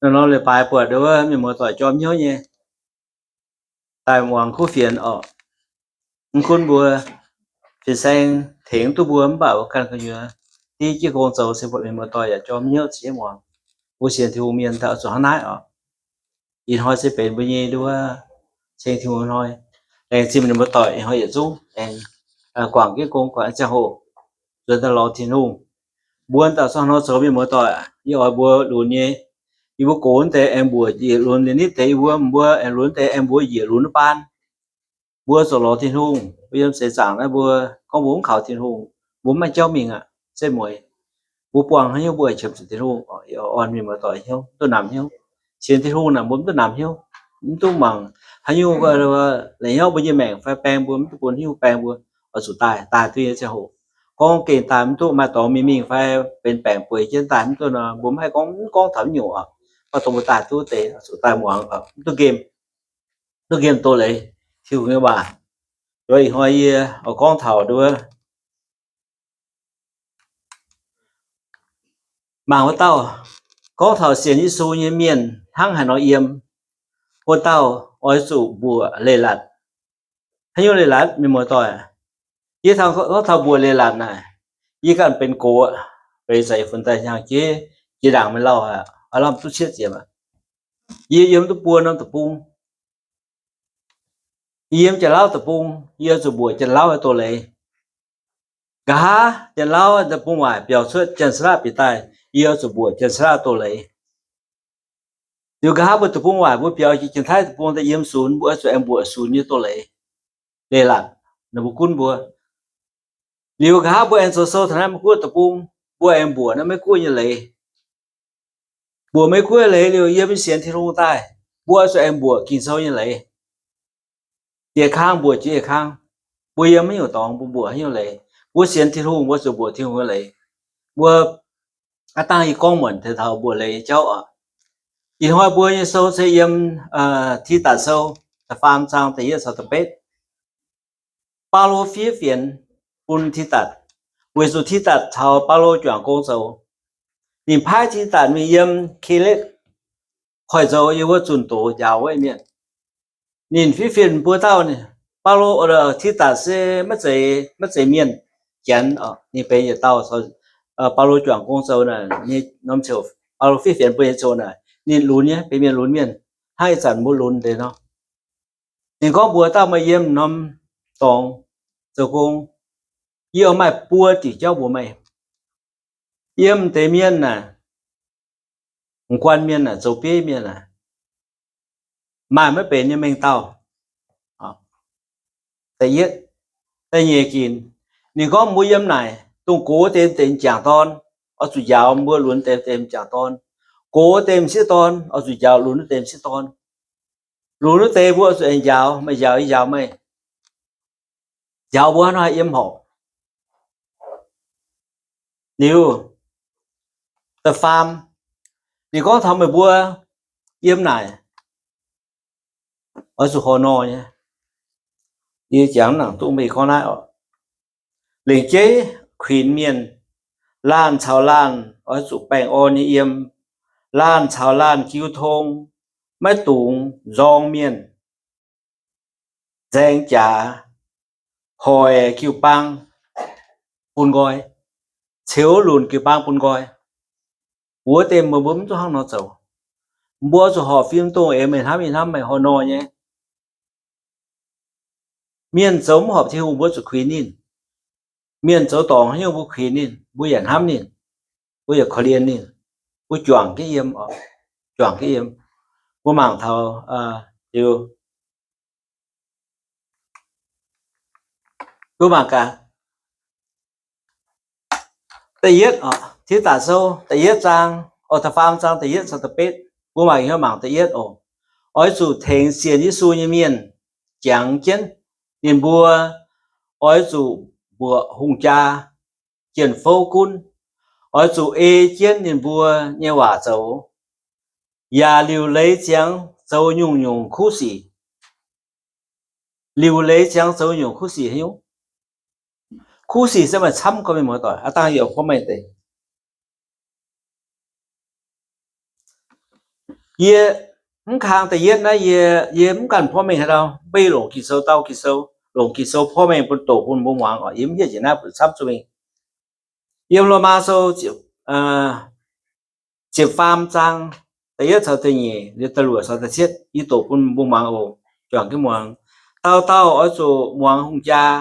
Nor, nor leiz-baaix buatc wuov mienh muoz-doic jorm hnyouv nyei, daaih muangx kuv fienx oc. Mv gunv mbuo fin-saeng tengx duqv mbuo, mv baac mbuo ganh gu'nyuoz div jienv gong zoux se buatc mienh muoz-doic yaac jorm hnyouv cingx muangx. Mbuo sienx Tin-Hungh mienh daaih oix zuqc hnangv naaiv oc. Ih hnoi se benx mbuo nyei nduov ceng Tin-Hungh hnoi. Laengz zingh mienh muoz-doic ih hnoi yietc zungv aengx guangc jienv gong, guangc ziangh hoc nzuonx daaih lorz Tin-Hungh. Mbuo daaih song hnoi zoux mienh muoz-doic, yie oix mbuo lunx nyei. Yie mbuo gox wuov deix aengx mbuoqc njiec lunx, ninh nitv deix yie mbuo, mbuo aengx lunx deix aengx mbuoqc njiec lunx wuov baan. Mbuo zoux lorz Tin-Hungh, mbuo yiem seix zaangc naaiv mbuo gorngv mbuo mv kaux Tin-Hungh, mbuo mv maaih jauv mingh aqv, setv mueiz. Mbuo buangh haaix nyungc mbuo qiemx zuqc Tin-Hungh, orn mienh muoz-doic hnyouv, mv duqv namx hnyouv. Sienx Tin-Hungh naaic mbuo mv duqv namx hnyouv, mv duqv mangc haaix nyungc la'nyauv mbuo nyei maengc fai baeng mbuo, mv duqv bun haaix nyungc baeng mbuo, oix zuqc daaih, daaih duqv nyei ziangh hoc. Gorngv gengh daaih mv duqv, maaih dorngx mingh mingh fai benx baengc bueix jienv daaih mv duqv nor, mbuo mv haih gorngv, mv gorngv taux mv nyungc oc. Mv baac dongh mbuo daaih duqv deix, oix zuqc daaih muangx, mv duqv nqemh, duqv nqemh doz-leiz Tin-Hungh nyei waac. Ih hnoi yie oix gorngv taux nduov mangc wuov dauh, gorngv taux sienx Yesu nyei mienh hnangv haaix nor yiem. Wuov dauh oix zuqc mbuoqc leiz-latc. Haaix nyungc leiz-latc, mienh muoz-doic? Yie gorngv taux mbuoqc leiz-latc naaic, yie ganh benx gox, benx za'eix funx daaih hnyangx-jeiv, jiex ndaangc mingh lauh aqv, lamh duqv cietv ziepc aqv. Yie yiem duqv buo norm deic-bung. Yie yiem Janx-Lauv deic-bung, yie oix zuqc mbuoqc Janx-Lauv nyei doz-leiz. Nqa'haav Janx-Lauv deic-bung waaic biaux cuotv Janx-Saalaav bieqc daaih, yie oix zuqc mbuoqc Janx-Saalaav doz-leiz. Liuz nqa'haav mbuo deic-bung waaic mbuo biaux jiex Janx-Taiv deic-bung daaih yiem Sunx, mbuo oix zuqc aengx mbuoqc Sunx nyei doz-leiz, leiz-latc, ninh mbuo gunv mbuo. Liuz nqa'haav mbuo aengx zoux sou taux naaiv Meiv-Guoqv deic-bung, mbuo aengx mbuoqc naaiv Meiv-Guoqv nyei leiz. Mbuoqc Meiv-Guoqv leiz liuz, yiem mingh sienx Tin-Hungh daaih, mbuo oix zuqc aengx mbuoqc Ging-Sou nyei leiz. Jiex kang mbuoqc jiex kang, mbuo yiem haaix nyungc dorngx mbuo mbuoqc haaix nyungc leiz. Mbuo sienx Tin-Hungh mbuo zuqc mbuoqc Tin-Hungh nyei leiz. Mbuo aav dangh yie gorngv muonc taux mbuoqc leiz nyei jauv oc. Ih hnoi mbuo nyei sou se yiem Tidatc Sou da'faam zaang da'yietv caux da'betv. Baulo fiev fienx bun Tidatc, weic zuqc Tidatc caux Baulo juangc gong zoux. Ninh paaiv Tidatc mingh yiem Ke^letv koiv-zoux yiem wuov zunh doz njaaux wuov mienh. Ninh fiev fienx mbuo dauh, Baulo, Tidatc se maiv zeiz, maiv zeiz mienh, Janx, ninh benx yietc dauh, Baulo juangc gong zoux naaic, norm ziouc Baulo fiev fienx mbuo nyei ziouc naaic, ninh lunx nyei, benx mienh lunx mienh, hnangv ih zanc mbuo lunx deix nor. Ninh gorngv mbuox dauh maaih yiem norm dorngx zoux gong, yie oix maaih buo diuc jauv mbuox meih. Yiem deix mienh naaic, guanh mienh naaic, zoux bieiv mienh naaic, maaih maiv benx nyei mengh dauh. Da'yietv, da'nyeic ginc, ninh gorngv mbuo yiem naaic, dongh gox deix m'deix m'jangc dorn, oix zuqc njaaux mbuo lunx deix m'deix m'jangc dorn. Gox deix m'sieqv dorn, oix zuqc njaaux lunx wuov deix m'sieqv dorn. Lunx wuov deix mbuo oix zuqc aengx njaaux, meih njaaux yie njaaux meih. Njaaux mbuo hnangv nor haih yiem horpc. Liuz, da'faam, ninh gorngv taux meih mbuo yiem naaic oix zuqc horpc nor nyei. Yie jangx nangc duqv meih gorngv naaiv oc. Lengc jeiv kuinx mienh, laanh caux laanh oix zuqc baengh orn nyei yiem. Laanh caux laanh jiu tong, maiv dungx nzorng mienh, nzaeng jaax, hoic jiu-baang bun nqoi, ceux lunc jiu-baang bun nqoi. Wuov deix mbuo mbuo mv zuqc hnangv nor zoux. Mbuo zuqc horpc fim dongh eix meih hnamv yie hnamv meih horpc nor nyei. Mienh zoux mv horpc Tin-Hungh mbuo zuqc kuinx ninh. Mienh zoux dorngc haaix nyungc mbuo kuinx ninh, mbuo yaac hnamv ninh, mbuo yaac korv-lienh ninh, mbuo juangc jienv yiem, juangc jienv yiem. Mbuo mangc taux, liuz, mbuo mangc gaax, da'yietv, Tidatc Sou da'yietv zaang, orqc, da'faam zaang da'yietv caux da'betv. Mbuo mangc, mangc da'yietv oc. Oix zuqc tengx sienx Yesu nyei mienh jangx jienv ninh mbuo. Oix zuqc mbuoqc hungh jaa, jien-fouv gunv. Oix zuqc ei jienv ninh mbuo nyei waac zoux, yaac liuc leiz ziangx zoux nyungc-nyungc kuv sic. Liuc leiz ziangx zoux nyungc kuv sic haaix nyungc? Kuv sic se maaih camv gorqv, mienh muoz-doic, aav dangh yie gorngv meih deix. Yie mv kang da'yietv naaiv, yie, yie mv ganh porv mengh haaix dauh, mv baac yie longc Ging-Sou dau Ging-Sou, longc Ging-Sou porv mengh bun doqc bun mbuo muangx oc. Yie mv hietv njiec naaiv buatc camv zuqc mingh. Yiem Lomaa Sou ziepc faam zaang da'yietv caux da'nyeic, liuz da'luoqc caux da'cietv, yie doqc bun mbuo muangx oc. Juangc jienv muangx. Dauh dauh oix zuqc muangx hungh jaa,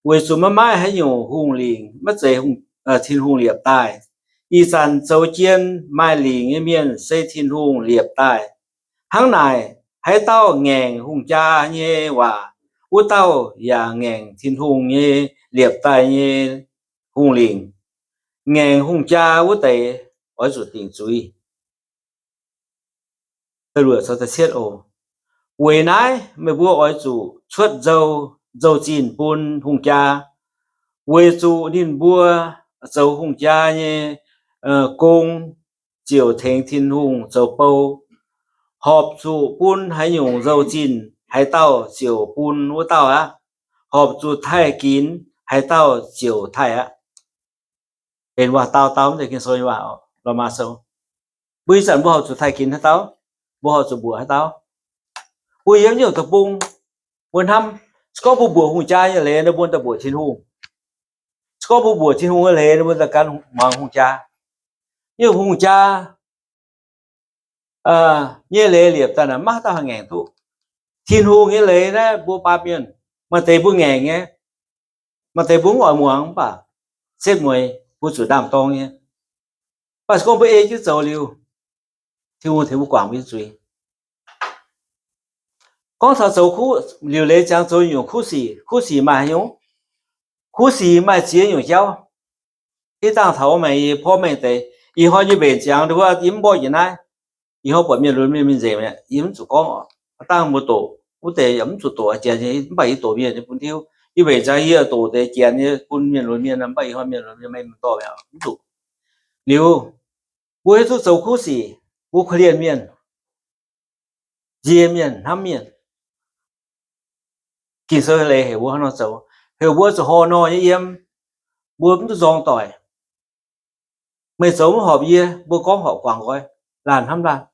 weic zuqc maiv maaih haaix nyungc hungh lingc maiv zeiz Tin-Hungh liepc daaih. Ih zanc zoux jien maaih lingc nyei mienh se Tin-Hungh liepc daaih. Hnangv naaic, haaix dauh ngaengc hungh jaa nyei waac, wuov dauh yaac ngaengc Tin-Hungh nyei liepc daaih nyei hungh lingc. Ngaengc hungh jaa wuov deix oix zuqc dingc zuiz. Weic naaiv meih mbuo oix zuqc cuotv nzou-zinh bun hungh jaa, weic zuqc ninh mbuo zoux hungh jaa nyei gong ziouc tengx Tin-Hungh zoux bou. Horpc zuqc bun haaix nyungc nzou-zinh, haaix dauh ziouc bun wuov dauh aqv. Horpc zuqc taaih ginx, haaix dauh ziouc taaih aqv. Benx waac-dau dau mv deix Ging-Sou nyei waac, Lomaa Sou. Mbuo ih zanc mbuo horpc zuqc taaih ginx haaix dauh? Mbuo horpc zuqc mbuoqc haaix dauh? Mbuo yiem nyungc deic-bung, mbuo hnamv, se gorngv mbuo mbuoqc hungh jaa nyei leiz, ninh mbuo daaih mbuoqc Tin-Hungh. Se gorngv mbuo mbuoqc Tin-Hungh nyei leiz, ninh mbuo daaih gan muangx hungh jaa. Nyungc hungh jaa nyei leiz liepc daaih naaic maiv dauh haih ngaengc duqv. Tin-Hungh nyei leiz naaiv mbuo baamh mienh, maaih deix mbuo ngaengc nyei, maaih deix mbuo mv oix muangx, mv baac setv mueiz mbuo zuqc ndaam-dorng nyei. Mv baac se gorngv mbuo ei jienv zoux liuz, Tin-Hungh tengx mbuo guangc mbuo nyei zuiz. Gorngv taux zoux kuv, liuc leiz ziangx zoux nyungc kuv sic, kuv sic maaih haaix nyungc? Kuv sic maaih ziex nyungc jauv. Ih dangh taux maengx yie porv mengh deix, ih hnoi yie mbenc ziangx wuov, yie mv mborqv njiec naaiv. Ih hnoi buatc mienh lunx mienh mingh nzengc mi'aqv, yie mv zuqc gorngv oc. Dangh mbuo doqc wuov deix yaac mv zuqc doqc janx nyei, mv baac yie doqc mienh nyei bun tiuv. Yie mbenc ziangx yie doqc deix janx nyei bun mienh lunx mienh, mv baac ih hnoi mienh lunx mienh maiv dorh mi'aqv, mv zuqc. Liuz, mbuo hiuv duqv zoux kuv sic, mbuo korv-lienh mienh, nzie mienh, hnamv mienh. Ging-Sou leiz heuc mbuo hnangv nor zoux, heuc mbuo zuqc horpc nor nyei yiem, mbuo mv duqv nzorng doic. Meih zoux mv horpc yie, mbuo gorngv horpc guangc nqoi, laanh hnamv laanh.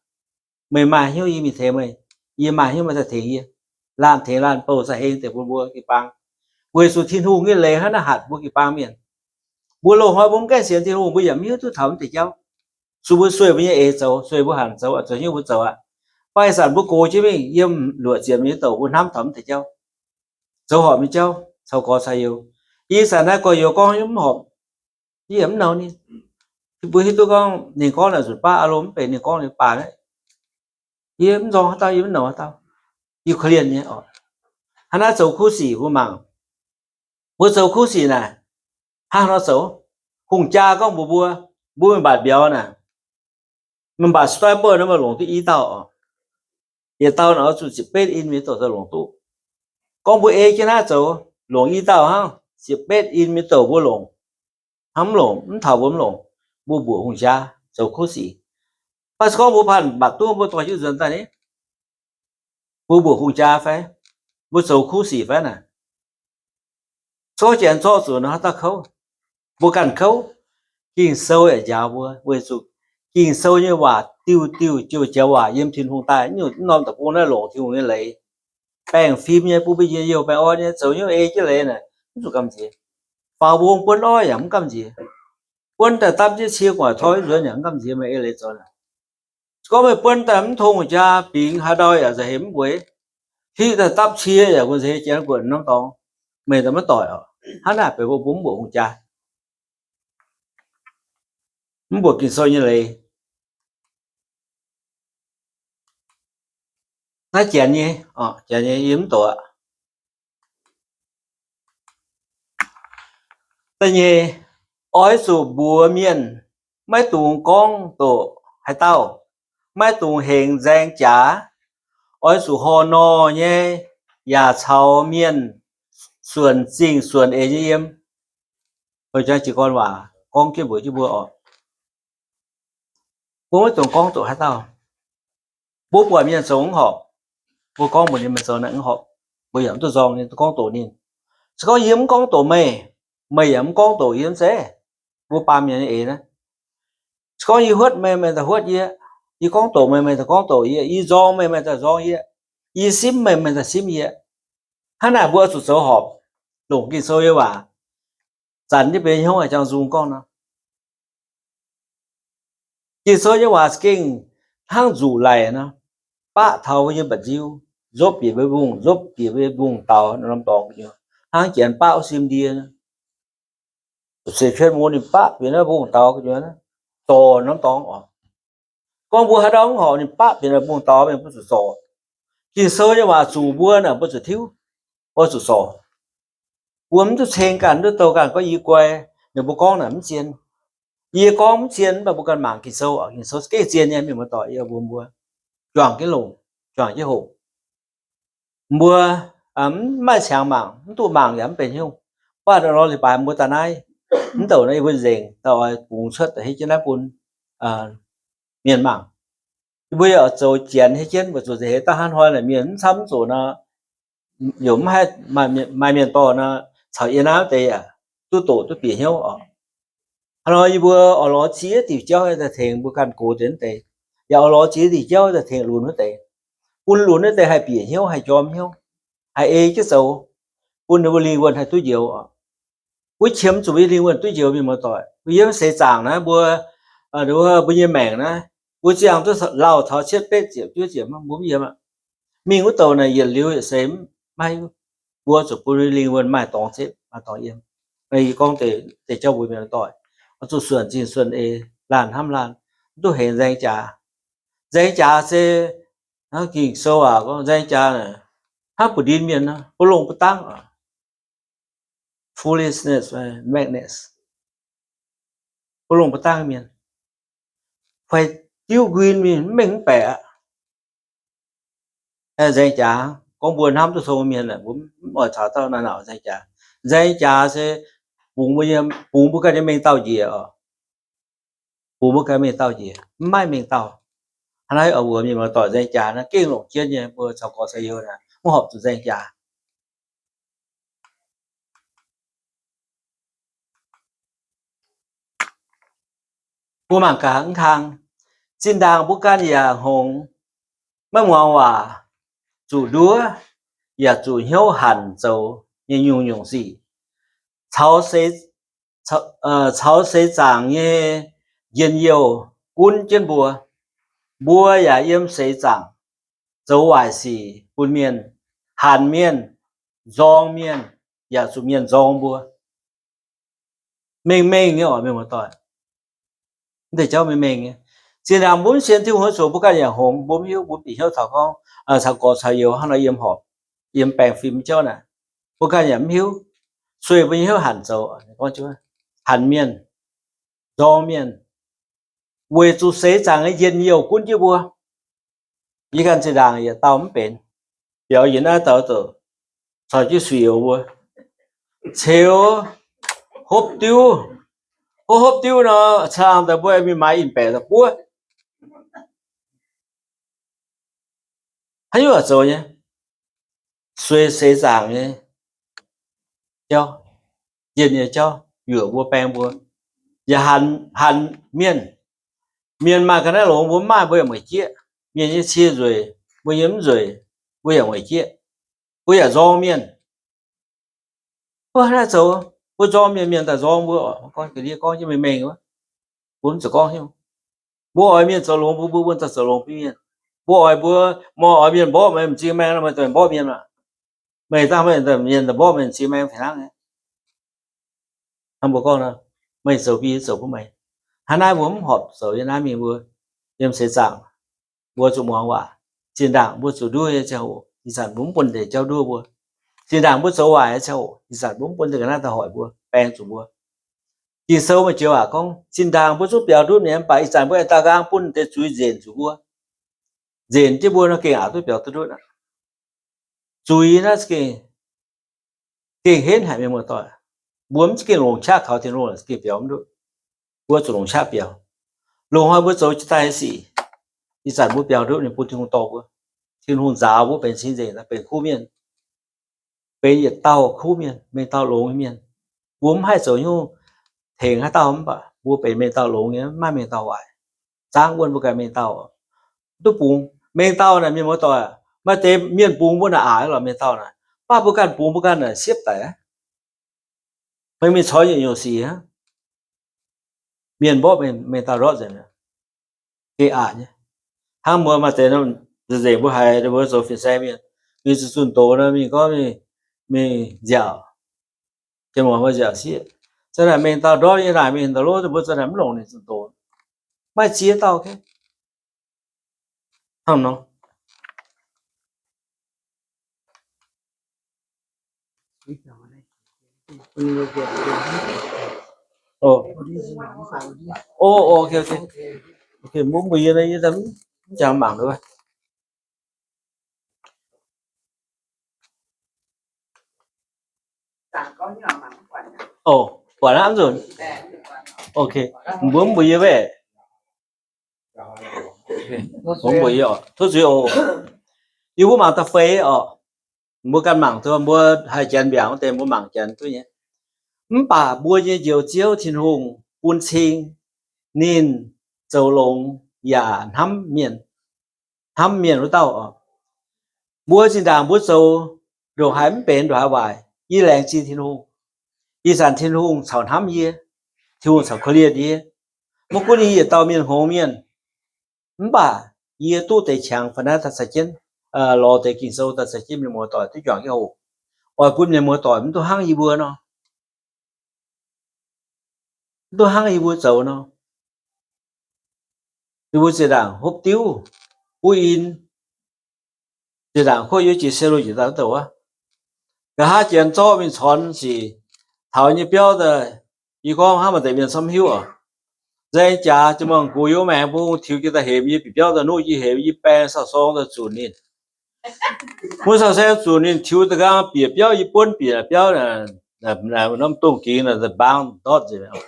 Meih maaih hnyouv yie mingh tengx meih, yie maaih hnyouv meih daaih tengx yie. Laanh tengx laanh bouh za'heng deix bun mbuo jiu-baang. Weic zuqc Tin-Hungh nyei leiz hnangv naaiv hatc mbuo jiu-baang mienh. Mbuo loz-hnoi mbuo mv gaengh sienx Tin-Hungh, mbuo yaac mv hiuv duqv taux mv deix jauv. Zuqc mbuo sueih mbuo nyei eix zoux, sueih mbuo hanc zoux, zuqc hnyouv mbuo zoux aqv. Mv baac ih zanc mbuo gox jienv mingh yiem luoqc ziepc nyei douc, mbuo hnamv taux mv deix jauv. Zoux horpc nyei jauv caux gorx caux youz. Ih zanc naaiv gorx-youz gorngv mv horpc, yie yaac mv nouz ninh. Mbuo hiuv duqv gorngv ninh gorngv naaic nzunc baav aav lomh mv benx ninh gorngv nyei baac naaiv. Yie mv nzorng haaix dauh, yie mv nouz haaix dauh. Yie korv-lienh nyei oc. Hnangv naaiv zoux kuv sic mbuo mangc. Mbuo zoux kuv sic naaic, hnangv nor zoux. Hungh jaa gorngv mbuox mbuo, mbuo mingh mbatc mbiauz naaic, mingh mbatc stamp nor meih longc duqv i dauh oc. Yietc dauh naaic oix zuqc ziepc betv in mingh douc daaih longc duqv. Gorngv mbuo ei jienv naaiv zoux, longc i dauh hnangv, ziepc betv in mingh douc mbuo longc. Hnangv mv longc, mv taux mbuo mv longc, mbuo mbuoqc hungh jaa zoux kuv sic. Mv baac se gorngv mbuo panh mbatc duqv mbuo dorh jienv nzuonx daaih ni, mbuo mbuoqc hungh jaa fai? Mbuo zoux kuv sic fai naaic? Zorqv janx zorqv zuqc nor haaix dauh kouv? Mbuo ganh kouv. Ging-Sou yaac njaaux mbuo, weic zuqc Ging-Sou nyei waac diuh diuh jouh jaux waac yiem Tin-Hungh daaih. Nyungc mv norm deic-bung naaiv longc Tin-Hungh nyei leiz. Baengh fim nyei, bun mbuo njien-youh baengh orn nyei, zoux nyungc ei jienv leiz naaic mv zuqc gamh nziex. Faaux mbong buonv orv yaac mv gamh nziex. Buonv daaih dapv jienv cie gu'nguaaic toi nzuonx yaac mv gamh nziex, meih ei leiz zoux naaic. Se gorngv meih buonv daaih mv tong jaa bingx haaix ndau yaac nza'heix mv bueix. Hiuv daaih dapv cie yaac mbuo nza'heix janx guonc norm dorngx, meih daaih maiv doic oc. Hnangv naaic benx mbuo mv mbuoqc hungh jaa, mv mbuoqc Ging-Sou nyei leiz. Naaiv janx nyei, janx nyei yie mv doqc aqv. Da'nyeic, oix zuqc mbuox mienh maiv dungx gorngv doqc haaix dauh, maiv dungx hengx nzaeng jaax. Oix zuqc horpc nor nyei, yaac caux mienh suonc zingh suonc eix nyei yiem. Jiez gorn waac gorngv jienv mbuox jienv mbuo oc. Mbuo maiv dungx gorngv doqc haaix dauh. Mbuo buatc mienh zoux mv horpc, mbuo gorngv mbuox ninh, meih zoux naaiv mv horpc, mbuo yaac mv duqv nzorng ninh, duqv gorngv doqc ninh. Se gorngv yie mv gorngv doqc meih, meih yaac mv gorngv doqc yie mv zeiz? Mbuo baamh mienh nyei eix naaiv. Se gorngv yie huotv meih, meih daaih huotv yie, Yie gorngv doqc meih, meih daaih gorngv doqc yie. Yie nzorng meih, meih daaih nzorng yie. Yie simv meih, meih daaih simv yie. Hnangv naaic mbuo oix zuqc zoux horpc, longc Ging-Sou nyei waac zanc jienv benx hnyouv, jangx nzung gorngv nor. Ging-Sou nyei waac za'gengh hnangv nzuqc laic nor, baqv taux mbuo nyei mba'nziu, nzopv bieqc mbuo nyei mbungh, nzopv bieqc mbuo nyei mbungh daux norm dorngx gu'nyuoz, hnangv janx baqv wuov sim ndie. Seix cuotv mbuo ninh baqv bieqc naaiv mbungh daux gu'nyuoz, zorc norm dorngx oc. Gorngv mbuo haaix ndau mv horpc, ninh baqv bieqc naaiv mbungh daux, mienh mbuo zuqc zorc. Ging-Sou nyei waac zuqc mbuo naaic, mbuo zuqc tiuv, mbuo zuqc zorc. Mbuo mv duqv ceng ganh, mv duqv douh ganh gorngv yie guai, ninh mbuo gorngv naaic mv zien. Yie gorngv mv zien, mv baac mbuo ganh mangc Ging-Sou, Ging-Sou gengh zien nyei, mienh muoz-doic, yie mbuox mbuo, juangc jienv longc, juangc jienv hoqc. Mbuo mv maaih qangx mangc, mv duqv mangc yaac mv benx hnyouv. Mv baac lorz leiz-baaix mbuo daaih naaiv, mv douc naaiv yie mbuo nzengc, daaih oix bungx cuotv daaih hietv jienv naaiv bun mienh mangc. Yie mbuo yaac zoux janx hietv jienv, weic zuqc nza'heix daaih hnangv hnoi naaic mienh mv camv mv zoqc nor, yaac mv haih maaih mienh dorh nor, caux yie naaiv deix yaac duqv doqc duqv bieqc hnyouv oc. Hnangv nor yie mbuo oix lorz ziex diuc jauv daaih tengx mbuo ganh gox deix wuov deix, yaac oix lorz ziex diuc jauv daaih tengx lunx wuov deix, bun lunx wuov deix haih bieqc hnyouv, haih njormh hnyouv, haih ei jienv zoux, bun ninh mbuo lingh wuonh haih duqv njoux oc. Wuov qiemx zuqc mbuo nyei lingh wuonh duqv njoux, mienh muoz-doic. Mbuo yiem seix zaangc naaiv, mbuo, mbuo nyei maengc naaiv, mbuo ziangh duqv lauh taux cietv betv ziepc juov ziepc, mbuo mv yiem aqv. Mingh wuov douc naaic yietc liuz yietc seix mv maaih, mbuo zuqc bun lingh wuonh maaih dorngx zipv, maaih dorngx yiem. Yie gorngv deix jauv mbuo mienh muoz-doic, oix zuqc suonc zingh suonc eix, laanh hnamv laanh, mv duqv hengx nzaeng jaax. Nzaeng jaax se, hnangv Ging-Sou waac gorngv nzaeng jaax naaic, hnangv buoz-ndin mienh nor, mbuo longc mbuo dangv, foolishness, madness, mbuo longc mbuo dangv mienh, fai diuv nquin mingh mv mengh mv baeqc aqv. Nzaeng jaax, gorngv mbuo hnamv duqv tong mienh, mbuo mv oix caux dauh naaic nauc nzaeng jaax. Nzaeng jaax se bungx mbuo nyei, bungx mbuo ganh nyei mengh dauh njiec oc. Bungx mbuo ganh mengh dauh njiec, mv maaih mengh dauh. Hnangv naaiv oix mbuox mienh muoz-doic, nzaeng jaax naaiv gengh longc jienv nyei, mbuo caux gorx caux youz naaic mv horpc zuqc nzaeng jaax. Mbuo mangc gaax mv kang, zinh ndaangc mbuo ganh yaac hngongx, maiv muangx waac, zuqc nduov, yaac zuqc hnyouv hanc zoux nyei nyungc-nyungc sic, caux seix, caux seix zaangc nyei njien-youh gunv jienv mbuo. Mbuo yaac yiem seix zaangc zoux waaic sic bun mienh, hanc mienh, nzorng mienh, yaac zuqc mienh nzorng mbuo. Mengh mengh nyei oc, mienh muoz-doic. Mv deix jauv mengh mengh nyei. Zinh ndaangc mbuo mv sienx Tin-Hungh nyei zuqc mbuo ganh yaac hngongx, mbuo mv hiuv, mbuo bieqc hnyouv taux gorngv, taux gorx taux youz hnangv nor yiem horpc, yiem baengh fim jauv naaic, mbuo ganh yaac mv hiuv, sueih mbuo nyei hnyouv hanc zoux, hanc mienh, nzorng mienh, weic zuqc seix zaangc nyei njien-youh gunv jienv mbuo. Yie ganh zinh ndaangc yietc dauh mv benx, biaux yie naaiv dauh zoux, caux jienv suic-youz mbuo ceux hopv diuv, hopv hopv diuv nor, caangh daaih mbuo mingh maaiz in-baeqc daaih buov. Haaix nyungc zoux nyei? Sueih seix zaangc nyei jauv, njien nyei jauv, yuoqc mbuo, baeng mbuo, yaac hanc mienh. Mienh maaih ga'naaiv longx mbuo mv maaih, mbuo yaac mueic jieqv. Mienh nyei cie nzueic, mbuo nyei mv nzueic, mbuo yaac mueic jieqv, mbuo yaac nzorng mienh. Mbuo hnangv naaiv zoux, mbuo nzorng mienh, mienh daaih nzorng mbuo. Gorngv ga'ndiev gorngv jienv mengh mengh wuov, mbuo mv zuqc gorngv hnyouv. Mbuo oix mienh zoux longx mbuo, mbuo, mbuo daaih zoux longx mbuo mienh. Mbuo oix mbuo, mbuo oix mienh mborqv meih m'zing maeng nor, meih daaih mborqv mienh maah. Meih dangh meih mienh daaih mborqv meih m'zing maeng fih hnangv nyei. Hnangv mbuo gorngv nor, meih zoux mbuo, yie zoux mbuo meih. Hnangv naaiv mbuo mv horpc zoux yiem naaiv mingh mbuo yiem seix zaangc, mbuo zuqc muangx waac. Zinh ndaangc mbuo zuqc nduov nyei ziangh hoc, ih zanc mbuo mv bun deix jauv nduov mbuo. Zinh ndaangc mbuo zoux waaic nyei ziangh hoc, ih zanc mbuo mv bun deix ga'naaiv daaih hoic mbuo, baeng zuqc mbuo. Ging-Sou maaih joux waac gorngv, zinh ndaangc mbuo zungv biaux ndutv mi'aqv, mv baac ih zanc mbuo aengx dau nqaang bun deix zuiz nzenc zuqc mbuo. Nzenc jienv mbuo nor gengh aqc duqv biaux duqv ndutv aqv. Zuiz naaiv za'gengh, gengh henv haic mienh muoz-doic. Mbuo mv za'gengh longc qaqv kaux Tin-Hungh za'gengh biaux mv ndutv. Mbuo zuqc longc qaqv biaux. Loz-hnoi mbuo zoux jiex daaih nyei sic, ih zanc mbuo biaux ndutv ninh bun Tin-Hungh dorh mbuo. Tin-Hungh nzaaux mbuo benx cing-nzengc, benx kuv mienh, benx yietc dauh kuv mienh, mengh dauh longx nyei mienh. Mbuo mv haih zoux nyungc tengx haaix dauh mv baac mbuo benx mengh dauh longx nyei, mv maaih mengh dauh waaic. Zaangv wuonh mbuo ganh mengh dauh. duqv bungx. Mengh dauh naaic mienh muoz-doic, maaih deix mienh bungx mbuo naaic aqc lorqc, mengh dauh naaic. Mv baac mbuo ganh bungx mbuo ganh naaic siepv daic aqv. Maiv mingh coiv nyungc-nyungc sic hnangv. Mienh mborqv mengh dauh ndortv nzengc, gengh aqc nyei. Hnangv mbuo maaih deix nzengc mbuo haiz mbuo zoux fin-saeng mienh, mingh zunh zunh doz nor mingh gorngv mingh nziaauc, jien muoz mbuo nziaauc sieqv. Zanc naaic mengh dauh ndortv nyei naaic mingh ndau lov mbuo zanc naaic mv longc ninh zunh doz. Maaih ziex dauh hnangv nor. Mbuo mbuo yie, yie mv jangx mangc duqv. Buatc aqv nzunc. Mbuo mv mbuox yie wuov. Mbuo mv mbuox yie oc, tov zuiz oc. Yie mbuo mangc da'feix oc. Mbuo ganh mangc duqv, mbuo haih janx mbiaangc wuov deix mbuo mangc janx duqv nyei. Mv baac mbuo nyei Njoux Ziouv Tin-Hungh bun cing ninh zoux longx yaac hnamv mienh, hnamv mienh wuov dauh oc. Mbuo zinh ndaangc mbuo zoux ndongc haaix mv benx, ndongc haaix waaic, yie laengz zingh Tin-Hungh. Ih zanc Tin-Hungh caux hnamv yie, Tin-Hungh caux korv-lienh yie. Maiv gunv yie yietc dauh mienh hngongx mienh, mv baac yie duqv deix qangx fai naaiv daaih caux jienv, lorz deix Ging-Sou daaih caux jienv mienh muoz-doic duqv juangc jienv hoqc, oix bun mienh muoz-doic mv duqv hnangv yie mbuo nor. Mv duqv hnangv yie mbuo zoux nor. Yie mbuo zinh ndaangc hopv diuv, buov in, zinh ndaangc kuv yie jiex se lo njiec daaih wuov douc wuov, nqa'haav janx zorqv mingh corn sic taux nyei biauv daaih, yie gorngv hnangv maaih deix mienh camv hiuv oc. Nzaeng jaax jiex mangc gux yiem maengx bung tiux jiex daaih hemx yie, bieqc biauv daaih nuqv yie, hemx yie, baeng sau-sorng daaih zunc ninh. Mbuo sau-sorng zunc ninh tiux daaih nqaang bieqc biauv, yie buonv bieqc biauv, norm dongh gingx naaic mbaang ndortv nzengc.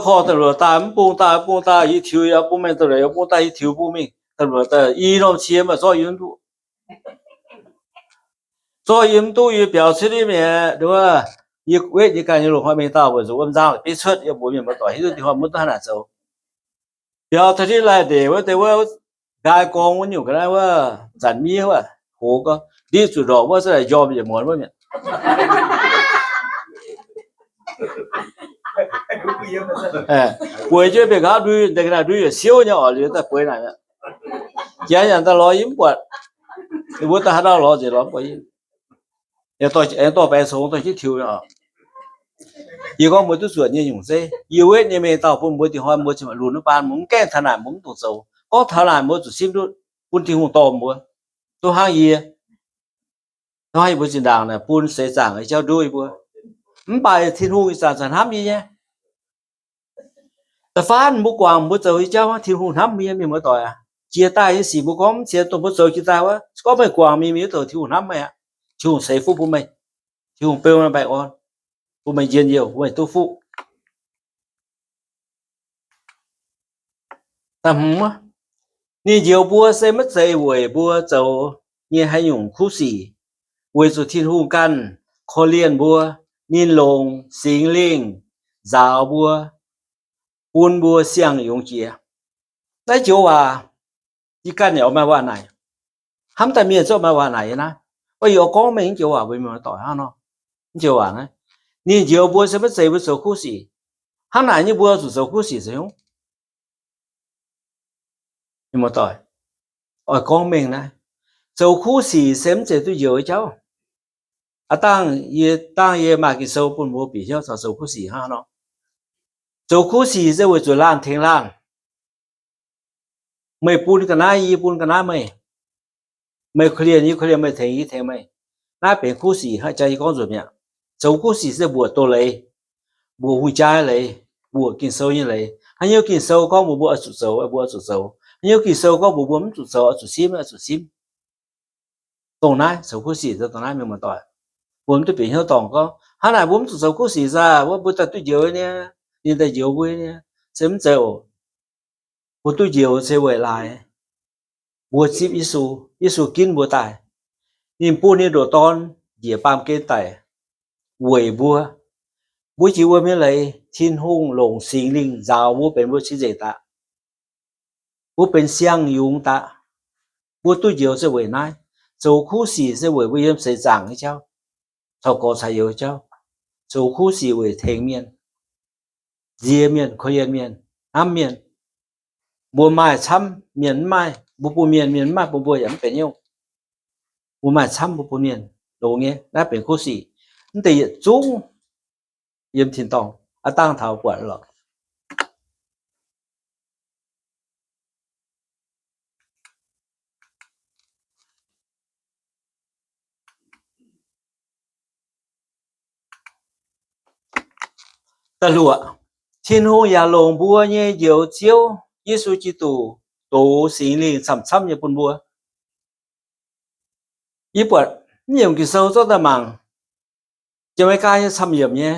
Korv da'luoqc daaih mv bung daaih, mv bung daaih yie tiux, yie bung mengh da'luoqc, yie bung daaih yie tiux bung mingh, da'luoqc daaih i norm cie maaih zorqv yie mv duqv. Zorqv yie mv duqv, yie biaux cuotv i mi'aqv. Yie wetv yie ganh nyei loz-hnoi mengh dauh weic zuqc wuom nzang la'bieiv cuotv, yie mbuox mienh muoz-doic hiuv duqv dinh hnoi mv duqv hnangv naaic zoux. Biaux taux div lai-ndeic wuov deix wuov, nqaai gorngv wuov nyungc ga'naaiv wuov, nzanc miev wuov, hoz gorngv ndiqv zuqc ndorqc wuov, za'gengh njormh yietc muonz wuov mi'aqv. Bueix jienv mbenc nqaauv ndui, deix ga'naaiv ndui yaac siouv nyei oc, liuz daaih bueix naaic mi'aqv. Janx yaac daaih lorz yie mv buatc. Ninh mbuo daaih haaix dauh lorz nzengc lorz mv buatc yie. Aengx dorh baengx congx dorh jienv tiux oc. Yie gorngv mbuo duqv zuotc nyei nyungc zeiv, yie wetv nyei mengh dauh bun mbuo dinh hnoi mbuo cin-maanc lunx wuov baan, mbuo mv gaengh taux naaic mbuo mv dungx zoux. Gorngv taux naaic mbuo zuqc simv duqv bun Tin-Hungh dorh mbuo. Duqv hnangv yie, duqv hnangv yie mbuo zinh ndaangc naaic bun seix zaangc nyei jauv nduov yie mbuo. Mv baac Tin-Hungh ih zanc zanc hnamv yie nyei. Da'faanh mbuo guangc mbuo zoux nyei jauv, Tin-Hungh hnamv mbuo nyei, mienh muoz-doic aac. Jiex daaih nyei sic mbuo gorngv mv sienx, dongh mbuo zoux jiex daaih wuov, gorngv meih guangc mingh, mienh muoz-doic, Tin-Hungh hnamv meih aqv. Tin-Hungh ceix fuqv bun meih. Tin-Hungh beu meih baengh orn, bun meih njien-youh, bun meih duqv fuqv. Ninh njoux mbuo se maiv zeiz weic mbuo zoux nyei haaix nyungc kuv sic, weic zuqc Tin-Hungh ganh korv-lienh mbuo. Ninh longc Singx Lingh nzaaux mbuo, bun mbuo siang-yungz jiex. Naaiv joux waac, yie ganh yaac maaih waac naaic. Hnamv daaih mienh zorqv maaih waac naaic nyei naaiv. Mv baac yie oix gorngv mengh joux waac mbuox mienh muoz-doic hnangv nor. Joux waac naaiv, ninh njoux mbuo se maiv zeiz mbuo zoux kuv sic. Hnangv naaic nyei mbuo zuqc zoux kuv sic zoux hnyouv. Mienh muoz-doic, oix gorngv mengh naaiv, zoux kuv sic se mv zeiz duqv njoux nyei jauv. Aav dangh yie, dangh yie maaih Ging-Sou bun mbuo bieqc hnyouv taux zoux kuv sic hnangv nor. Zoux kuv sic se weic zuqc laanh tengx laanh. Meih bun ga'naaiv, yie bun ga'naaiv meih. Meih korv-lienh yie, korv-lienh meih, tengx yie, tengx meih. Naaiv benx kuv sic hnangv jang yie gorngv nzunc mi'aqv. Zoux kuv sic se mbuoqc doz-leiz, mbuoqc hungh jaa leiz, mbuoqc Ging-Sou nyei leiz. Haaix nyungc Ging-Sou gorngv mbuox mbuo oix zuqc zoux, mbuo oix zuqc zoux. Haaix nyungc Ging-Sou gorngv mbuox mbuo mv zuqc zoux, oix zuqc simv, oix zuqc simv. Dongh naaiv zoux kuv sic se dongh naaiv, mienh muoz-doic. Mbuo mv duqv bieqc hnyouv dorngc gorngv, hnangv naaic mbuo mv zuqc zoux kuv sic saah, wuov mbuo daaih duqv njoux nyei, ninh daaih njoux mbuo nyei, se mv zeiz oc. Mbuo duqv njoux se weic laaix mbuo zipv Yesu, Yesu ginv mbuo daaih. Ninh bun ninh ndoqc Dorn njiec baamh gen daic weic mbuo. Mbuo jiex wuom nyei leiz, Tin-Hungh longc Singx Lingh nzaaux mbuo benx mbuo cing-nzengc daaih. Mbuo benx siang-yungz daaih, mbuo duqv njoux se weic naaiv. Zoux kuv sic se weic mbuo yiem seix zaangc nyei jauv, caux gorx caux youz jauv. Zoux kuv sic weic tengx mienh, nziex mienh, korv-lienh mienh, hnamv mienh. Mbuo maaih camv, mienh mv maaih. Mbuo bun mienh, mienh mv maaih, bun mbuo yaac mv benx hnyouv. Mbuo maaih camv, mbuo bun mienh, longx nyei. Naaiv benx kuv sic. Mv deix yietc zungv yiem tin-dorngh aqv, dangh taux buatc lorqc. Da'luoqc, Tin-Hungh yaac longc mbuo nyei Njoux Ziouv, Yesu Giduc, dox Singx Lingh camv-camv nyei bun mbuo. Yie buatc mv nyungc Ging-Sou zorqv daaih mangc, Janx-Meigaa nyei camv-yiemc nyei,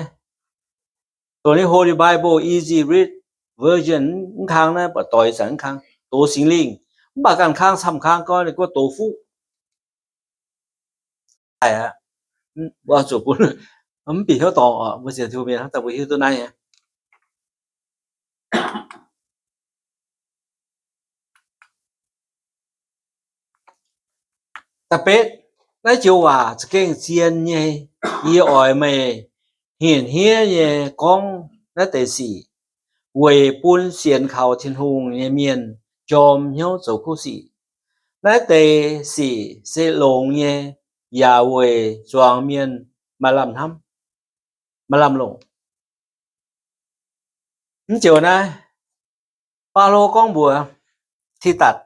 dongh nyei Holy Bible, Easy Read Version mv kang naaiv, buatc doix zanc mv kang, dox Singx Lingh. Mv baac ganh kang camv kang gorn ninh gorngv dox fuqv. Mv bieqc hnyouv dorngx oc, mbuo sienx Tin-Hungh mienh hnangv daaih mbuo hiuv duqv naaiv nyei. Da'betv, naaiv joux waac za'gengh zien nyei. Yie oix meih hniev-hniev nyei gorngv naaiv deix sic, weic bun sienx kaux Tin-Hungh nyei mienh jorm hnyouv zoux kuv sic. Naaiv deix sic se longx nyei, yaac weic zuangx mienh maaih lamh hnamv, maaih lamh longc. Mv joux naaiv, Baulo gorngv mbuox Tidatc,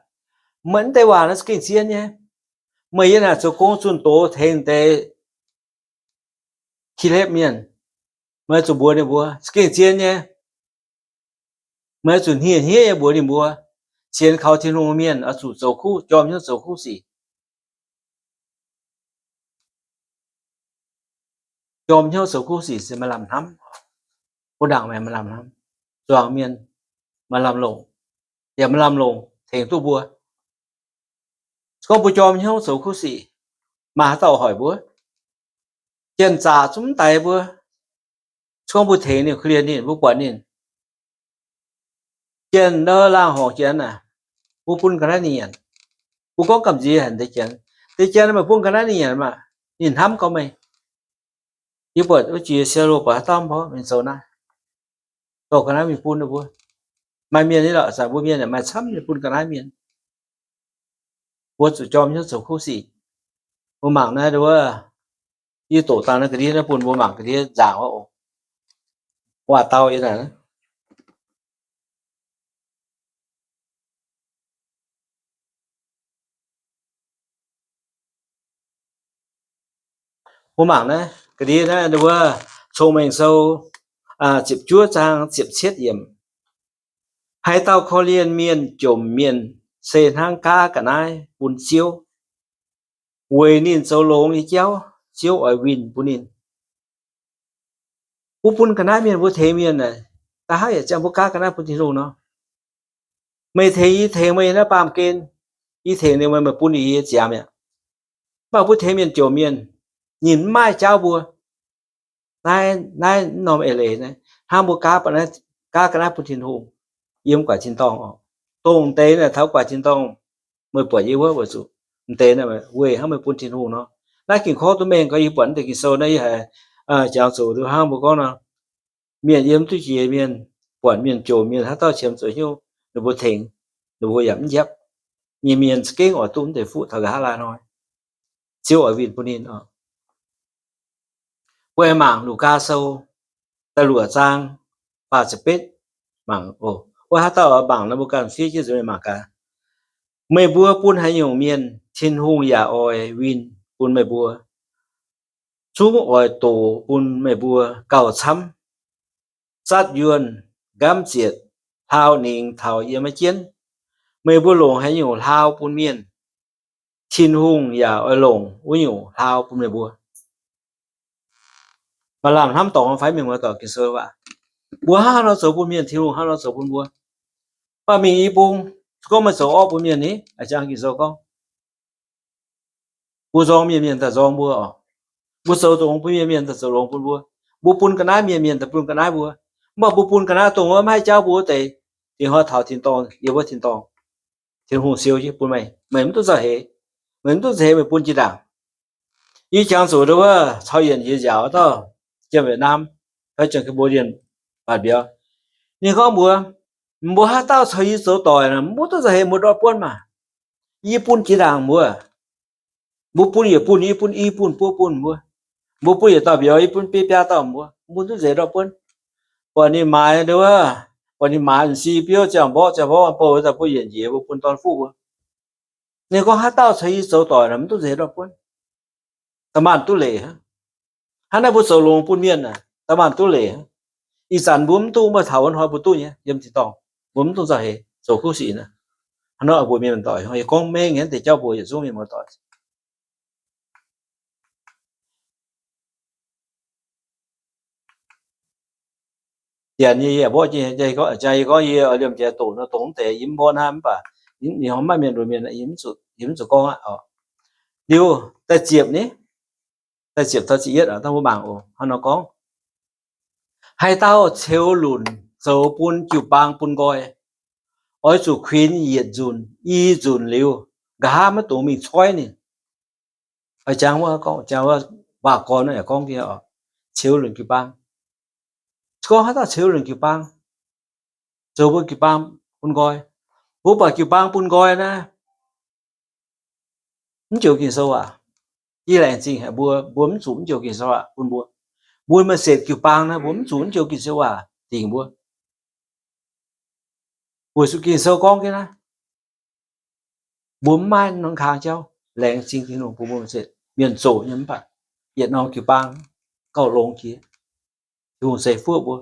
meih mv deix waac naaiv za'gengh zien nyei. Meih yiem naaic zoux gong zunh doz tengx deix Kilepv mienh, meih zuqc mbuox ninh mbuo za'gengh zien nyei. Meih zuqc hniev-hniev nyei mbuox ninh mbuo, sienx kaux Tin-Hungh mienh oix zuqc zoux kuv, jorm hnyouv zoux kuv sic. Jorm hnyouv zoux kuv sic se maaih lamh hnamv. Bun ndaangc maengc maaih lamh hnamv, zuangx mienh maaih lamh longc, yaac maaih lamh longc tengx duqv mbuo. Se gorngv mbuo jorm hnyouv zoux kuv sic, maaih haaix dauh hoic mbuo? Janx-zaqc zungv mv daix mbuo. Se gorngv mbuo tengx ninh, korv-lienh ninh, mbuo buatc ninh, janx-laangh horngc janx aah, mbuo bun ga'naaiv ninh nyanc. Mbuo gorngv gamh nziex haic deix janx, deix janx meih bun ga'naaiv ninh nyanc maah, ninh hnamv gorngv meih. Yie buatc wuov jiex Singapore buatc haaix dauh mv baac mingh zoux naaiv, dorh ga'naaiv mingh bun ninh mbuo. Maaih mienh ni lorqc, zanc mbuo mienh maaih camv nyei bun ga'naaiv mienh. Mbuo zuqc jorm hnyouv zoux kuv sic. Mbuo mangc naaiv wuov, yie doqc dangh naaiv ga'ndiev naaiv bun mbuo mangc ga'ndiev nzaangc wuov oc. Waac-dau yie naaic. Mbuo mangc naaiv ga'ndiev naaiv wuov, Cong-Mengh Sou ziepc juov zaang ziepc cietv yiemc. Haaix dauh korv-lienh mienh jomc mienh se hnangv gaav ga'naaiv bun Ziouv, weic ninh zoux longx nyei jauv, Ziouv oix winh bun ninh. Mbuo bun ga'naaiv mienh, mbuo tengx mienh naaic, da'haav yaac ziangh mbuo gaav ga'naaiv bun Tin-Hungh nor. Meih tengx yie, tengx meih naaiv baamh gen, yie tengx ninh, meih bun yie ziangx mi'aqv. Mv baac mbuo tengx mienh jomc mienh, ninh mv maaih jauv mbuo. Naaiv, naaiv norm eix leiz naaiv, hnangv mbuo gaav, gaav ga'naaiv bun Tin-Hungh yiem guaax tin-dorngh oc. Dongh deix naaic taux guaax tin-dorngh, meih buatc yie wuov weic zuqc m'deix naaic weic hnangv meih bun Tin-Hungh nor. Naaiv ging-korv duqv mengh gorx, yie buatc naaiv deix Ging-Sou naaiv yie haiz jangx zuqc hnangv mbuo gorngv nor, mienh yiem duqv jiex mienh, buatc mienh jomc mienh haaix dauh qiemx zoux hnyouv, ninh mbuo tengx, ninh mbuo yaac mv njapv nyei mienh za'gengh oix duqv mv deix fuqv taux nqa'haav laai hnoi. Ziouv oix winh bun ninh oc. Mbuo mangc Lugaa Sou da'luoqc zaang faah ziepc betv. Mangc oc. Wuov haaix dauh mangc nor mbuo ganh fiev jienv nzuonx mangc gaax. Meih mbuo bun haaix nyungc mienh, Tin-Hungh yaac oix winh bun meih mbuo. Zungv oix dox bun meih mbuo gauh camv. Zatv yuonh, nqamv zietc, hlaau ningx taux yiem maiv jienv. Meih mbuo longc haaix nyungc hlaau bun mienh, Tin-Hungh yaac oix longc wuov nyungc hlaau bun meih mbuo. Maaih lamh hnamv dorngx fai mienh muoz doic, Ging-Sou waac, mbuo hnangv haaix nor zoux bun mienh, Tin-Hungh hnangv haaix nor zoux bun mbuo. Mv baac mingh i bung, se gorngv meih zoux orqv bun mienh ni, a'jang Ging-Sou gorngv, mbuo nzorng mienh, mienh daaih nzorng mbuo oc. Mbuo zoux longx bun mienh, mienh daaih zoux longx bun mbuo. Mbuo bun ga'naaiv mienh, mienh daaih bun ga'naaiv mbuo. Mv baac mbuo bun ga'naaiv dongh wuov maiv haih jauv mbuo wuov deix, dingc hnoi taux tin-dorngh, yiem wuov tin-dorngh. Tin-Hungh siou jienv bun meih, meih mv duqv nzauh heix. Meih mv duqv nzauh heix meih bun jiex ndaangc. Yie jangx zuqc ndau wuov caux yienc nziez nziaauc dauh jiem Việt Nam, fai jiem Campuchia mbatc mbiauz. Ninh gorngv mbuox, mbuo haaix dauh caux yie zoux doic, mv duqv nzauh heix mbuo ndortv buonv maah. Yie bun jiex ndaangc mbuo. Mbuo bun yietc bun, yie bun i bun, buo bun mbuo. Mbuo bun yietc dauh mbiauz, yie bun biei biaa dauh mbuo. Mbuo duqv nzeix ndortv buonv. Buatc ninh maaiz ndau wuov, buatc ninh maaiz m'sieqv biouv ziangh mborqv ziangh mborqv bou daaih bun yienc njiec, mbuo bun dorn fuqv mbuo. Ninh gorngv haaix dauh caux yie zoux doic, mv duqv nzeix ndortv buonv. Da'maanc duqv leiz. Hnangv naaiv mbuo zoux longx bun mienh aah, da'maanc duqv leiz. Ih zanc mbuo mv duqv, mv baac taux wuov hnoi mbuo duqv nyei yiem tin-dorngh. Mbuo mv duqv nzauh heix zoux kuv sic naaiv. Hnangv nor mbuox mienh muoz-doic, yie gorngv mengh nyei deix jauv mbuox yietc zungv mienh muoz-doic. Janx nyei yie mborqv jienv, jaa yie gorngv yie liemh jiex doqc nor, dongh deix yie mv mborqv naaiv mv baac ninh maiv mienh lunx mienh, yie mv zuqc gorngv aqv. Liuz da'ziepc ni, da'ziepc taux ziepc yietv dangh mbuo mangc oc. Hnangv nor gorngv, haih dauh ceux lunc zoux bun jiu-baang bun nqoi, oix zuqc kuinx yietc nzunc i nzunc liuz, nqa'haav maiv dungx mingh coiv ninh. Jangx wuov gorngv, jangx wuov waac-gorn yaac gorngv, ceux lunc jiu-baang. Gorngv haaix dauh ceux lunc jiu-baang, zoux mbuo jiu-baang bun nqoi. Mbuo buatc jiu-baang bun nqoi naaiv, mv joux Ging-Sou waac. Yie laengz zingh haic mbuo, mbuo mv zuqc mv joux Ging-Sou waac bun mbuo. Mbuo maaih setv jiu-baang naaiv, mbuo mv zuqc mv joux Ging-Sou waac dingc mbuo. Weic zuqc Ging-Sou gorngv jienv naaiv, mbuo mv maaih norm kang jauv. Laengz zingh Tin-Hungh bun mbuo maaih setv. Mienh zoqc nyei mv baac yietc norm jiu-baang gauh longx jiex. Tin-Hungh ceix fuoqv mbuo.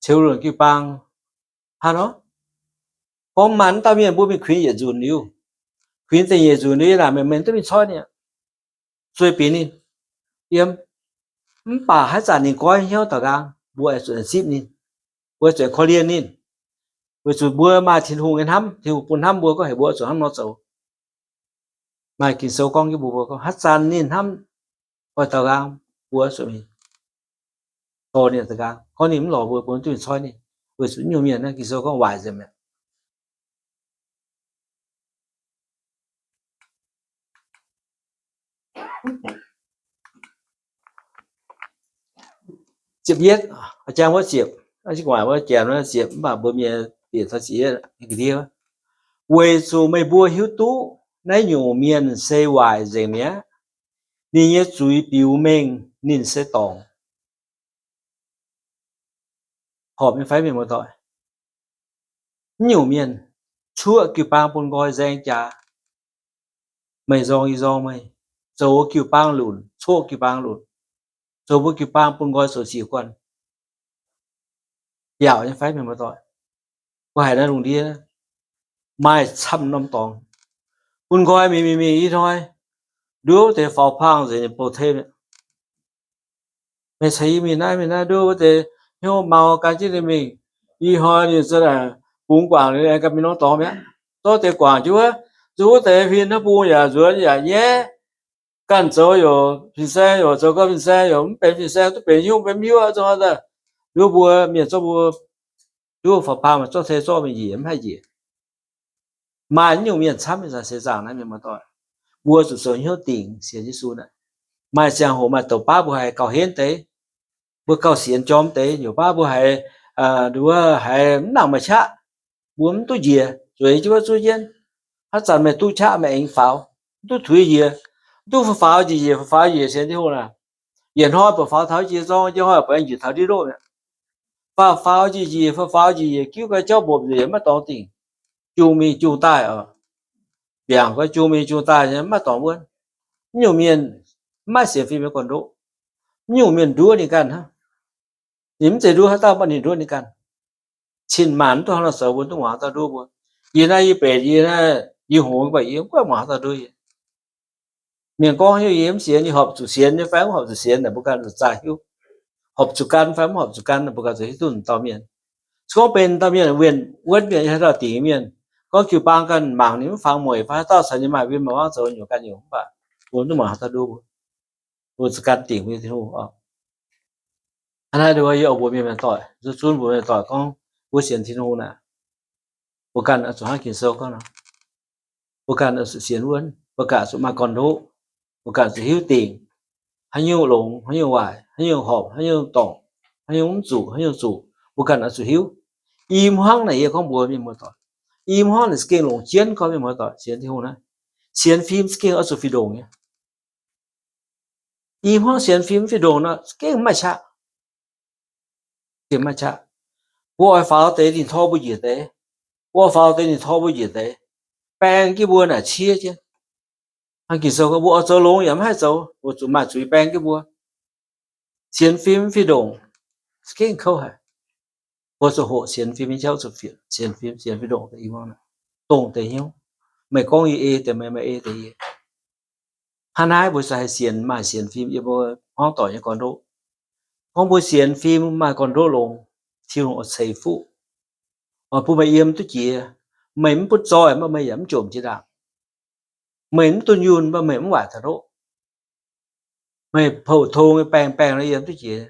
Ceux lunc jiu-baang hnangv nor, gorngv maaih dauh mienh mbuo mingh kuinx yietc nzunc liuz, kuinx da'nyeic nzunc liuz, yie naaic meih mv duqv mingh coiv ninh, sueih bieqc ninh, yiem. Mv baac haaix zanc ninh goiv hnyouv daux nqaang, mbuo oix zuqc zipv ninh, mbuo oix zuqc korv-lienh ninh, weic zuqc mbuo maaih Tin-Hungh nyei hnamv, Tin-Hungh bun hnamv mbuo, gorngv heuc mbuo oix zuqc hnangv nor zoux. Maaih Ging-Sou gorngv jienv mbuox mbuo gorngv, haaix zanc ninh hnamv oix daux nqaang, mbuo zuqc mingh dorh ninh daux nqaang. Gorngv ninh mv lorz mbuo, mbuo mv duqv mingh coiv ninh, weic zuqc nyungc mienh naaiv Ging-Sou gorngv waaic nzengc mi'aqv. Ziepc yietv, jangx wuov ziepc, guaaic wuov janx wuov ziepc, mv baac mbuo mienh bieqc taux ziepc yietv. Weic zuqc meih mbuo hiuv duqv naaiv nyungc mienh se waaic nzengc mi'aqv. Ninh nyei zuiz biux mengh, ninh se dorngc. Horpc nyei fai mienh muoz-doic? Naaiv nyungc mienh cuoqv jiu-baang bun nqoi nzaeng jaax. Meih nzorng yie nzorng meih, zoux jiu-baang lunc, cuoqv jiu-baang lunc, zoux mbuo jiu-baang bun nqoi zoux sic guanh. Biaux nyei fai mienh muoz-doic? Mbuo haiz naaiv lungh ndiev maaih camv norm dorngx bun nqoi mingh mingh mingh ih hnoi, nduov deix faaux pang nzengc ninh bouh tei mi'aqv. Meih caux yie mingh naaiv mingh naaiv, nduov wuov deix hnyouv mau gan jienv ninh mingh. Ih hnoi ninh za'naaic bungx guangc ninh aengx ganh mingh norm dorngx mi'aqv. Zorqv deix guangc jienv wuov, nzuonx wuov deix huin hnangv bung yaac nzuonx yaac nyaiv. Ganh zoux youc fin-saeng youc, zoux gau fin-saeng youc mv benx fin-saeng, duqv benx hnyouv benx hnyouv, zoux daaih nduov mbuo mienh zorqv mbuo, nduov faaux pang maaih zorqv tei zorqv mingh njiec mv haih njiec. Maaih naaiv nyungc mienh camv nyei seix zaangc naaiv mienh muoz-doic. Mbuo zuqc zoux hnyouv dingc sienx Yesu naaiv. Maaih ziangh hoc maaih douc baav mbuo haiz gauh henv deix, mbuo gauh sienx jorm deix, nyungc baav mbuo haiz, nduov haiz mv nangc maaih qaqv, mbuo mv duqv njiec, zueiz jienv wuov zuov jienv. Haaix zanc meih duqv qaqv meih aengx faaux, mv duqv tuix njiec, mv duqv faaux njiec njiec, faaux njiec sienx Tin-Hungh naaic. Yietc hnoi buatc faaux taux jiex nzorng, jiex hnoi buatc aengx njiec taux ndiev ndoqv mi'aqv. Faaux faaux njiec njiec, faaux faaux njiec njiec, giuv gau jauv mbopv nzengc maiv dorngx dingc, jungh mingh jungh daaih oc. Mbiaangc gau jungh mingh jungh daaih maiv dorngx wuonv. Mv nyungc mienh maiv sienx fim nyei gorn-ndoqv. Mv nyungc mienh nduov ninh ganh hnangv. Ninh mv zeiz nduov haaix dauh, mv baac ninh nduov ninh ganh. Cin-maanc mv duqv hnangv nor zoux, mbuo mv duqv muangx haaix dauh nduov mbuo. Yie naaiv yie benx yie naaiv yie hngongx mv baac yie mv gunv muangx haaix dauh nduov yie. Mienh gorngv heuc yie mv sienx, yie horpc zuqc sienx nyei fai mv horpc zuqc sienx naaic mbuo ganh zuqc zaah hiuv. Horpc zuqc gan fai mv horpc zuqc gan naaic mbuo ganh zuqc hiuv duqv dauh mienh. Se gorngv benx dauh mienh wien wuonv mienh, haaix dauh dingc mienh, gorngv jiu-baang ganh mangc ninh mv fangx mueic fai haaix dauh caux ninh maaih win maaih wangv zoux nyungc ganh nyungc mv baac mbuo mv duqv muangx haaix dauh nduov mbuo. Mbuo zuqc gan dingc mbuo nyei Tin-Hungh oc. Hnangv naaiv nduov yie oix mbuox mienh muoz-doic, zunv mbuox mienh muoz-doic gorngv mbuo sienx Tin-Hungh naaic, Mbuo ganh oix zuqc hnangv Ging-Sou gorngv nor, mbuo ganh oix zuqc sienx wuonv, mbuo ganh oix zuqc maaih gorn-ndoqv, mbuo ganh oix zuqc hiuv dingc haaix nyungc longx, haaix nyungc waaic, haaix nyungc horpc, haaix nyungc dorngc, haaix nyungc mv zuqc, haaix nyungc zuqc, mbuo ganh oix zuqc hiuv. I hmuangv naaic yie gorngv mbuox mienh muoz-doic, i hmuangv naaic za'gengh longc jienv gorngv mienh muoz-doic sienx Tin-Hungh naaiv, sienx fim za'gengh oix zuqc fih ndongc nyei. I hmuangv sienx fim fih ndongc nor, za'gengh maiv qaqv. Maiv qaqv. Mbuo oix faaux deix ninh tor mbuo njiec deix, mbuo oix faaux deix ninh tor mbuo njiec deix, baeng jienv mbuo naaic ciev jienv. Hnangv Ging-Sou gorngv mbuo oix zoux longx yaac maiv haih zoux, mbuo zuqc maaih zuiz baeng jienv mbuo. Sienx fim fih ndongc, za'gengh kouv haic. Mbuo zuqc hoqc sienx fim nyei jauv, zuqc sienx fim, sienx fih ndongc deix i hmuangv, dongh deix hnyouv. Meih gorngv yie ei deix meih, meih ei deix yie. Hnangv naaiv mbuo zuqc haih sienx, maaih sienx fim yiem mbuo hmuangv doic nyei gorn-ndoqv. Gorngv mbuo sienx fim maaih gorn-ndoqv longx, Tin-Hungh oix ceix fuqv, oix bun meih yiem duqv jiex. Meih mv butv zoih mv baac meih yaac mv jomc jiex ndaangc. Meih mv dunh yunh mv baac meih mv waaic taux ndoqv. Meih pou-tong nyei baeng baeng nor yiem duqv jiex.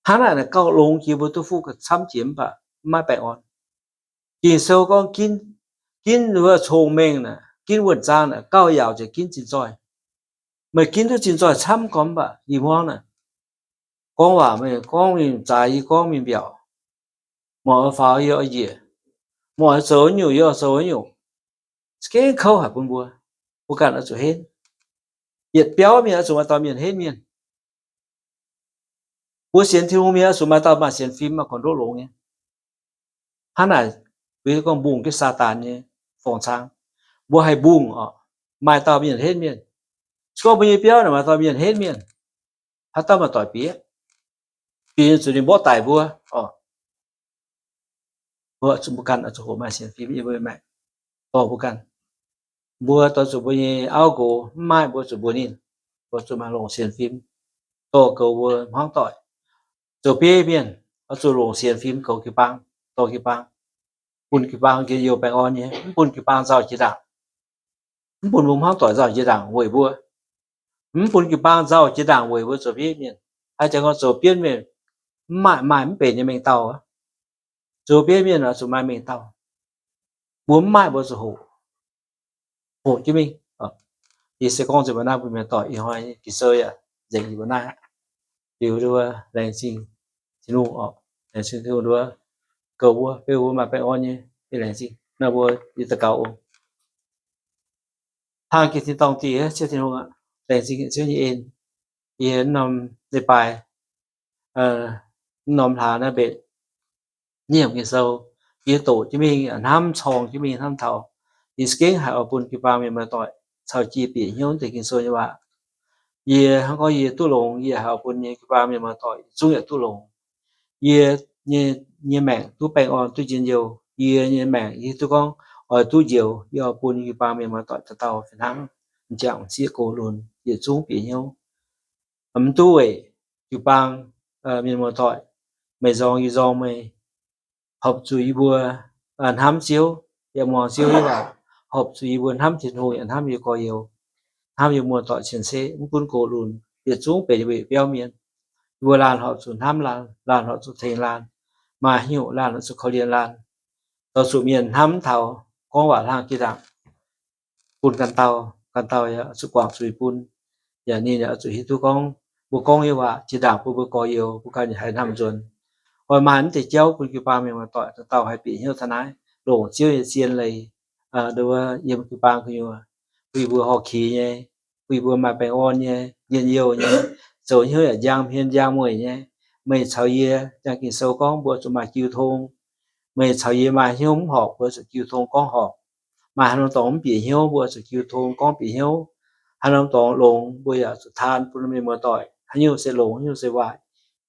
Hnangv naaic naaic gauh longx jiex mbuo duqv fuqv gauh camv jiex mv baac mv maaih baengh orn. Ging-Sou gorngv ginv, ginv wuov cong-mengh naaic, ginv wuonh zaang naaic gauh yaauc ziouc ginv zinh zoih. Meih ginv duqv zinh zoih camv gormx mv baac i hmuangv naaic, gorngv waac meih gorngv mingh zaaix, yie gorngv mingh mbiaauc, mangc oix faaux yie oix njiec, mangc oix zoux haaix nyungc yie oix zoux haaix nyungc, za'gengh kouv haic bun mbuo. Mbuo ganh oix zuqc henv. Yietc biauv mienh oix zuqc maaih dauh mienh henv mienh. Mbuo sienx Tin-Hungh mienh oix zuqc maaih dauh maaih sienx fim, maaih gorn-ndoqv longx nyei. Hnangv naaic, mbuo gorngv mbungh jienv Saadaan nyei forng-cang. Mbuo haih mbungh oc, maaih dauh mienh henv mienh. Se gorngv mbuo nyei biauv naaic maaih dauh mienh henv mienh, haaix dauh maaih doic bieqc, bieqc zuqc ninh mborqv daic mbuo oc. Mbuo zuqc, mbuo ganh oix zuqc hoqc maaih sienx fim yiem mbuo maengc, dorh mbuo ganh. Mbuo dorh zuqc mbuo nyei auv nqox mv maaih, mbuo zuqc mbuox ninh, mbuo zuqc maaih longc sienx fim dorh goux mbuo hmuangv doic. Zoux bieiv mienh oix zuqc longc sienx fim goux jiu-baang, dorh jiu-baang, bun jiu-baang njien-youh baengh orn nyei, mv bun jiu-baang nzauh jiex ndaangc, mv bun mbuo hmuangv doic nzauh jiex ndaangc weic mbuo, mv bun jiu-baang nzauh jiex ndaangc weic mbuo zoux bieiv mienh. Haaix zanc gorngv zoux bieiv mienh mv maaih, maaih mv benx nyei mengh dauh. Zoux bieiv mienh oix zuqc maaih mengh dauh. Mbuo mv maaih mbuo zuqc hoqc, hoqc jienv mingh. Yie se gorngv nzengc mbuo naaiv bun mienh doic ih hnoi Ging-Sou yaac nzengc yie mbuo naaiv. Liuz nduov laengz zingh Tin-Hungh oc, laengz zingh Tin-Hungh nduov goux mbuo, beiv mbuo maaih baengh orn nyei, yie laengz zingh naaiv mbuo yie daux gaux oc. Hnangv jiex tin dorngh dieh, Ziouv Tin-Hungh aac, laengz zingh Ziouv nyei en. Yie norm leiz-baaix, norm hlaax naaiv mbenc nyiemc Ging-Sou, yie doqc jienv mingh, hnamv corng jienv mingh hnamv taux, yie za'gengh haiz oix bun jiu-baang mienh muoz-doic caux jiu bieqc hnyouv deix Ging-Sou nyei waac. Yie hnangv gorngv yie duqv longx, yie haiz oix bun nyei jiu-baang mienh muoz-doic zungv yaac duqv longx. Yie nyei, nyei maengc duqv baengh orn, duqv njien-youh. Yie nyei maengc yie duqv gorngv oix duqv njoux, yie oix bun jiu-baang mienh muoz-doic dauh dauh fih hnangv m'jangc m'sieqv gox lunx yietc zungv bieqc hnyouv. Mv duqv weic jiu-baang mienh muoz-doic, meih nzorng yie nzorng meih, horpc zuqc yie mbuo hnamv Ziouv yaac muangx Ziouv nyei waac, horpc zuqc yie mbuo hnamv Tin-Hungh yaac hnamv yie gorx-youz, hnamv yie muoz-doic cien-ceqv, mv gunv gox lunx yietc zungv benx weic biauv mienh. Yie mbuo laanh horpc zuqc hnamv laanh, laanh horpc zuqc tengx laanh, maaih haaix nyungc laanh horpc zuqc korv-lienh laanh. Zoux zuqc mienh hnamv taux gorngv waac hlang jiex ndaangc, bun ganh dauh, ganh dauh yaac zuqc guangc zuiz bun. Yaac ninh yaac zuqc hiuv duqv gorngv mbuo gorngv nyei waac jiex ndaangc bun mbuo gorx-youz, mbuo ganh haiz hnamv nzuonx. Oix maaih mv deix jauv bun jiu-baang mienh muoz-doic dauh dauh haih bieqc hnyouv taux naaiv, longc Ziouv nyei zien leiz, nduov yiem jiu-baang gu'nyuoz, bun yie mbuo horpc kix nyei, bun yie mbuo maaih baengh orn nyei, njien-youh nyei, zoux hnyouv yaac njang hmien njang mueic nyei. Meih caux yie, jangx Ging-Sou gorngv mbuo zuqc maaih jiu tong. Meih caux yie maaih hnyouv mv horpc, mbuo zuqc jiu tong gorngv horpc. Maaih haaix norm dorngx mv bieqc hnyouv, mbuo zuqc jiu tong gorngv bieqc hnyouv. Haaix norm dorngx longx, mbuo yaac zuqc taan bun mienh muoz-doic. Haaix nyungc se longx, haaix nyungc se waaic,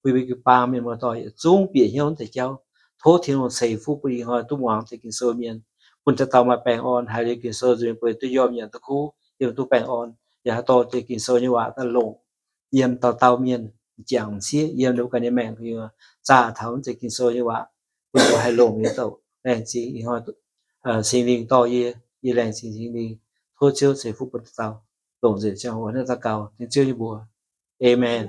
bun mbuo jiu-baang mienh muoz-doic yietc zungv bieqc hnyouv deix jauv. Tov Tin-Hungh ceix fuqv bun ih hnoi duqv muangx deix Ging-Sou mienh, bun dauh dauh maaih baengh orn, haiz liuz Ging-Sou nzengc bueix duqv njormh nyanc duqv kuv, yiem duqv baengh orn. Yaac haih dorh deix Ging-Sou nyei waac daaih longc yiem dauh dauh mienh, m'jangc m'sieqv, yiem ninh mbuo ganh nyei maengc gu'nyuoz zaah taux mv deix Ging-Sou nyei waac, bun mbuo haih longc nyei douc. Laengz zingh ih hnoi Singx Lingh dorh yie, yie laengz zingh Singx Lingh. Tov Ziouv ceix fuqv bun dauh dauh. Longc nzengc ziangh hoc naaiv daux gaux dengv Ziouv nyei mbuox. Aamen.